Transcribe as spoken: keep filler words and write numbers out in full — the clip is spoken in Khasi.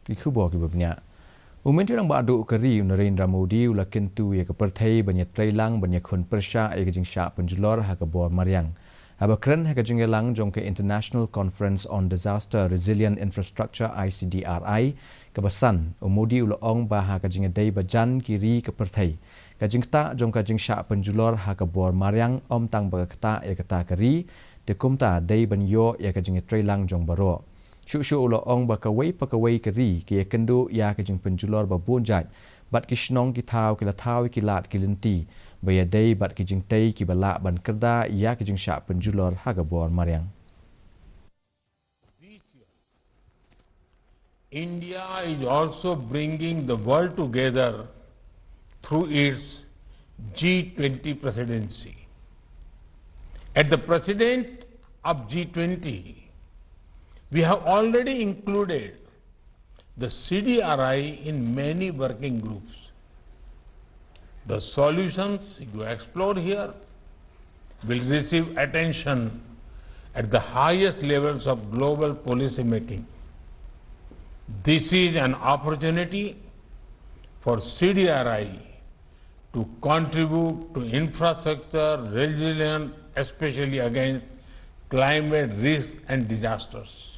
Ki khubor kiba bniah. U Myntri Rangbah Duh ka ri u Narendra Modi u la kyntu ïa ka pyrthei ban ïatreilang ban ïakhun pyrshah ïa ka jingshah pynjulor ha ka bor mariang. Haba kren ha ka jingïalang jong ka International Conference on Disaster Resilient Infrastructure, I C D R I, kaba san, u Modi u la ong ba ha ka jingïadei ba jan ki ri ka pyrthei, ka jingktah jong ka jingshah pynjulor ha ka bor mariang ym tang ba ka ktah ïa kata ka ri, te kumta dei ban ïoh ïa ka jingïatreilang jong baroh. Shuh shuh u la ong ba kawei pa kawei ka ri ki ïakynduh ïa ka jingpynjulor ba bun jait, bad ki shnong ki thaw ki la thaw ïa ki lad ki lynti ba ïadei bad ki jingtei kiba lah ban kyrda ïa ka jingshah pynjulor ha ka bor mariang. This year, India is also bringing the world together through its G twenty presidency. At the president of G twenty, we have already included the C D R I in many working groups. The solutions you explore here will receive attention at the highest levels of global policy making. This is an opportunity for C D R I to contribute to infrastructure resilience, especially against climate risks and disasters.